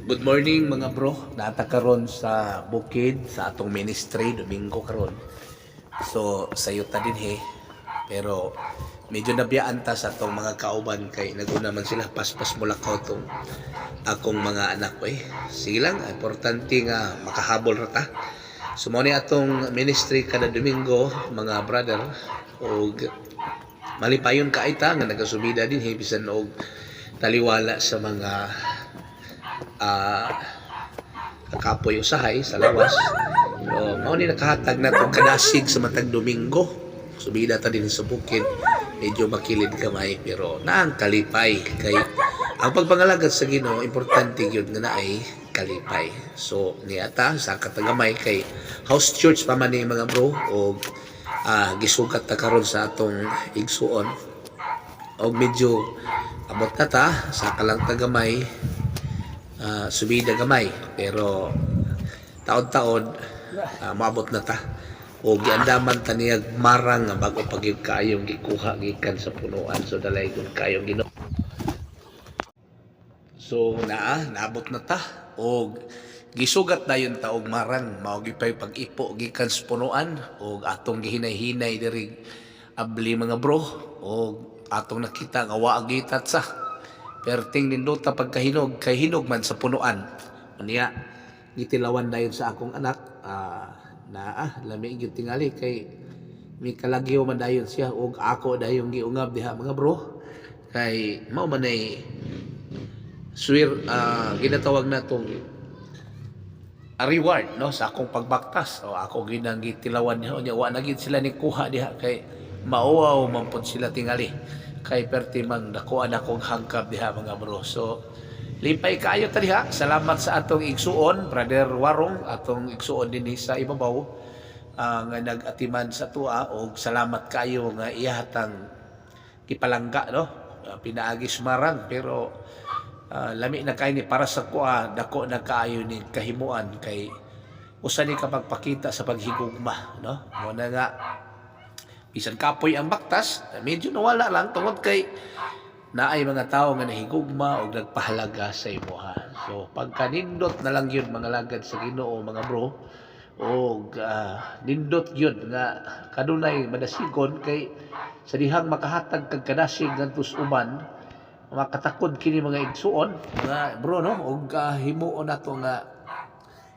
Good morning, mga bro. Naa ta karon sa bukid sa atong ministry, Domingo karon. So sayo ta dinhi. Pero medyo nabiyaan ta sa atong mga kauban kay naguna man sila, paspas mulakaw tong akong mga anak ko eh. Sige lang, importante nga makahabol ra ta. So mao ni atong ministry kada Domingo, mga brother, og malipayon kaayo ta nga nagasubida dinhi bisan og taliwala sa mga kakapoy usahay sa lawas. So, mao ni nakahatag na tong kadasig sa matag Domingo. Subida ta dinhi sa bukid. Medyo makilid gamay pero naang kalipay kay ang pagpangalagad sa Ginoo, importante gyud nga naay kalipay. So niata sa katagamay kay house church pa man ni, mga bro, og gisugat ta karon sa atong igsuon og medyo abot na ta sa kalang tagamay, subida gamay, pero taod-taod maabot na ta o giandaman ta niyag marang nga bago pa gyud kaayong gikuha gikan sa punuan. So dalaygon kaayong Ginoo. So naa naabot na ta og gisugat dayon ta og marang, mao gipay pag-ipo gikan sa punuan og atong gihinay-hinay diri abli, mga bro, og atong nakita nga wa gitat sa perting nindota pagkahinog kay hinog man sa punuan. Unya gitilawan dayon sa akong anak, na lami gyud tingali kay may kalagyo man dayon siya og ako dayong giungab diha, mga bro, kay mao man ay swear ginatawag natong a reward, no, sa akong pagbaktas. O ako ginang gitilawan niya. Unya wa na gid sila ni kuha diha kay mauwaw man pud sila tingali kay perti mang dakuan akong hangkap diha, mga bro. So lipay kaayo ta diha. Salamat sa atong igsuon, Brother Warong, atong igsuon dinhi sa ibabaw, nga nag-atiman sa tua, og salamat kaayo nga iyahatang gipalangga, no, pinaagi marang, pero lami na kaayo ni para sa kuha, dako na kaayo ni kahimuan kay usa ni ka pagpakita sa paghigugma, no? Mo na nga bisan kapoy ang baktas, medyo nawala lang tungod kay naay mga tao nga nahigugma og nagpahalaga sa imuha. So pagkanindot na lang yun, mga lagad sa Ginoo, mga bro, og nindot yun nga kanunay madasigon kay sa dihang makahatag kag kadasig ngadto sa uban, makatakod kini mga igsuon, mga bro, no, og himuon nato nga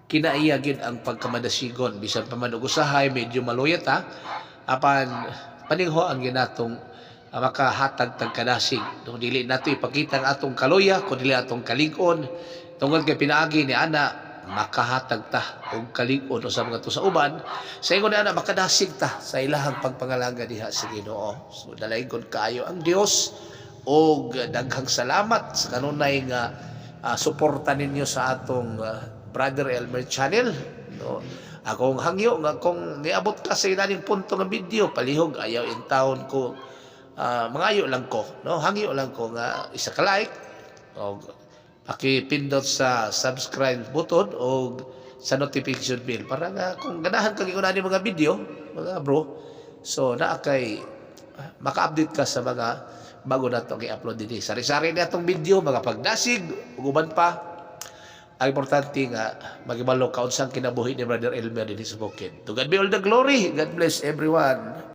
kinaiya gyud ang pagkamadasigon bisan pa man og usahay medyo maluya ta, apan paningho ang ginatong makahatag tag kadasig, no? Dili nato ipakita ang atong kaluya kun dili atong kalig-on tungod kay pinaagi ni ana makahatag ta og kalig-on usab ngadto sa uban. Sa ingon ni ana makadasig ta sa ilahang pagpangalaga diha sa Ginoo. So dalaygon kaayo ang Dios og daghang salamat sa kanunay nga suporta ninyo sa atong Brother Elmer Channel, no? Akong hangyo nga kung niabot ka sa inaning punto nga video, palihog ayaw in town ko, mangayo lang ko, no, hangyo lang ko nga isa ka like og pakipindot sa subscribe button o sa notification bell para nga kung ganahan kag ingon ani mga video, mga bro, so naa kay maka-update ka sa mga bago nato i-upload dinhi. Sari-sari ni atong video, mga pagdasig ug uban pa. Ang importante nga magibalo ka unsang kinabuhi ni Brother Elmer dinhi sa bukid. To God be all the glory. God bless everyone.